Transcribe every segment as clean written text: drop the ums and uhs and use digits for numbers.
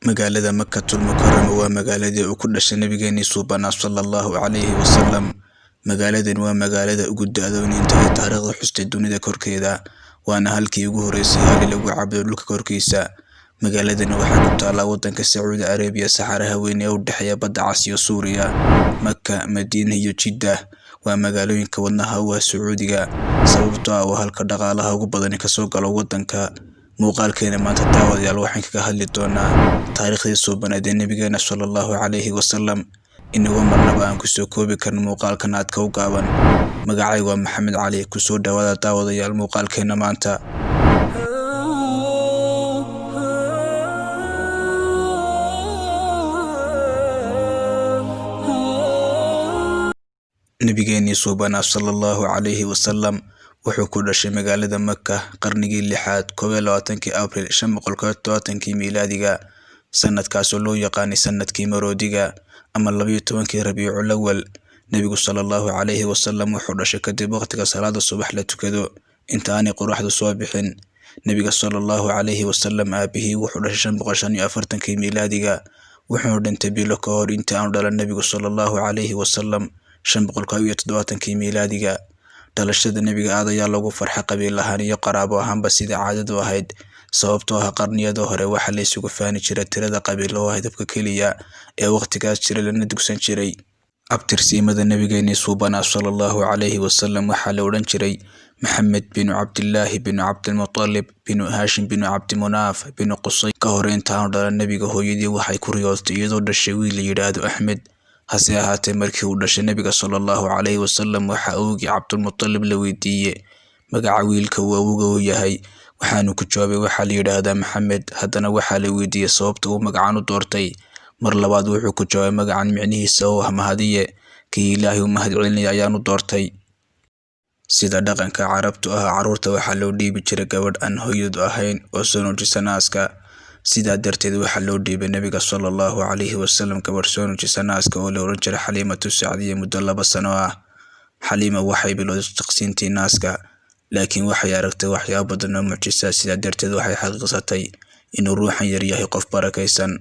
Magaalada Makkatul Mukarrama waa magaaladii uu ku dhashay Nabigeenii Suubanaa sallallahu calayhi wasallam. Magaaladan waa magaalada ugu da'da weyn inta ay taariikhda xustay dunida korkeeda, waana halkii ugu horreysay ee lagu caabudo dhulka korkiisa. Magaaladani waxay ku taallaa waddanka Sacuudi Carabiya, saxaraha weyn ee u dhexeeya Badda Cas iyo Suuriya. Makka, Madiina iyo Jiddah waa magaalooyinka wadnaha u ah Sacuudiga, sababtoo ah waa halka dhaqaalaha ugu badani ka soo galo waddanka. Muuqaalkeena maanta, daawadayaal, waxaan kaga hadli doonaa taariikhdii suubaneed ee Nabigeena sallallahu calayhi wasallam, inagoo marnaba aan kusoo koobi karin muuqaalkan aadka u gaaban. Magacaygu waa Maxamed Cali. Kusoo dhawaada, daawadayaal, muuqaalkeena maanta. Nabigeenii suubanaa sallallahu calayhi wasallam wuxuu ku dhashay magaalada Makka qarnigii lixaad, 21-kii Abriil 570-kii miilaadiga, sanadkaasoo loo yaqaanay sanadkii maroodiga ama 12-kii Rabiicul Awal. Nebigu sallallahu calayhi wasallam wuxuu dhashay kadib waqtiga salaada subax la tukado, inta aanay qoraxdu soo bixin. Nebiga sallallahu calayhi wasallam aabihii wuxuu dhashay 545-kii miilaadiga, wuxuuna dhintay bilo ka hor intii aanu dhalan Nebigu sallallahu calayhi wasallam 571-kii miilaadiga. Dhalashada nebiga aad ayaa loogu farxay qabiil ahaan iyo qaraabo ahaanba, sida caadadu ahayd, sababtoo ah qarniyada hore waxaa la isugu faani jiray tirada qabiil oo ahayd habka keliya ee waqtigaas jiray lana dugsan jiray. Abtirsiimada Nabigeenii suubanaa sallallahu calayhi wasallam waxaa la odhan jiray Maxamed binu Cabdillaahi binu Cabdilmutalib binu Haashim binu Cabdimunaaf binu Qusay. Ka hor inta aanu dhalan nebiga, hooyadii waxay ku riyootay iyadoo dhashay wiil la yidhaahdo Axmed. Hase ahaatee, markii uu dhashay Nebiga sallallahu calayhi wasallam, waxaa awowgii Cabdulmutalib la weydiiyey magaca wiilka uu awowga u yahay, waxaanu ku jawaabay, "Waxaa la yidhaahdaa Maxamed." Haddana waxaa la weydiiyey sababta uu magacan u doortay. Mar labaad wuxuu ku jawaabay, "Magacan micnihiisa oo ah mahadiye, kii Ilaahay u mahad celinaya ayaan u doortay." Sida dhaqanka Carabtu ahaa, carruurta waxaa loo dhiibi jiray gabadh aan hooyadu ahayn oo soo nuujisa naaska. Sidaa darteed waxaa loo dhiibay Nebiga sallallahu calayhi wasallam gabadh soo nuujisa naaska oo la odhan jiray Xaliimatu Sacdiya muddo 2 sano ah. Xaliima waxay bilowday jaqsiintii naaska, laakiin waxay aragtay waxyaabo badan oo mucjisa. Sidaa darteed waxay xaqiiqsatay inuu ruuxan yar yahay qof barakaysan.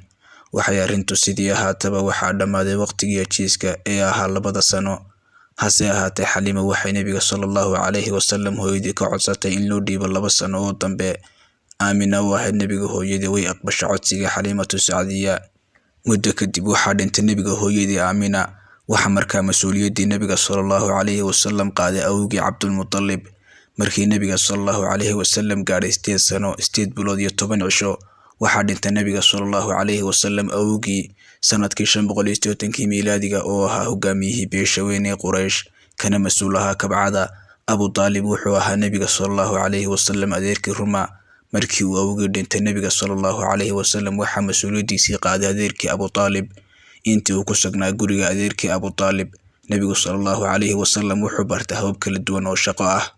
Waxay arrintu sidii ahaataba, waxaa dhammaaday waqtigii heshiiska ee ahaa 2da sano. Hase ahaatee, Xaliima waxay Nebiga sallallahu calayhi wasallam hooyadii ka codsatay in loo dhiibo 2 sano oo dambe. Aamina oo ahayd nebiga hooyadii way aqbashay codsigii Xaliimatu Sacdiya. Muddo kadib waxaa dhintay nebiga hooyadii Aamina. Waxaa markaa mas-uuliyaddii Nebiga sallallahu calayhi wasallam qaaday awowgii Cabdulmutalib. Markii Nebiga sallallahu calayhi wasallam gaadhay 8 sano, 8 bilood iyo 10 cisho, waxaa dhintay Nebiga sallallahu calayhi wasallam awowgii sanadkii 580-kii miilaadiga, oo ahaa hogaamiyihii beesha weyn ee Quraysh kana mas-uul ahaa Kabcada. Abu Taalib wuxuu ahaa Nebiga sallallahu calayhi wasallam adeerkii ruma. Markii uu awowgii dhintay Nebiga sallallahu calayhi wasallam, waxaa mas-uuliyaddiisii qaaday adeerkii Abu Taalib. Intii uu ku sugnaa guriga adeerkii Abu Taalib, Nebigu sallallahu calayhi wasallam wuxuu bartay habab kala duwan oo shaqo ah.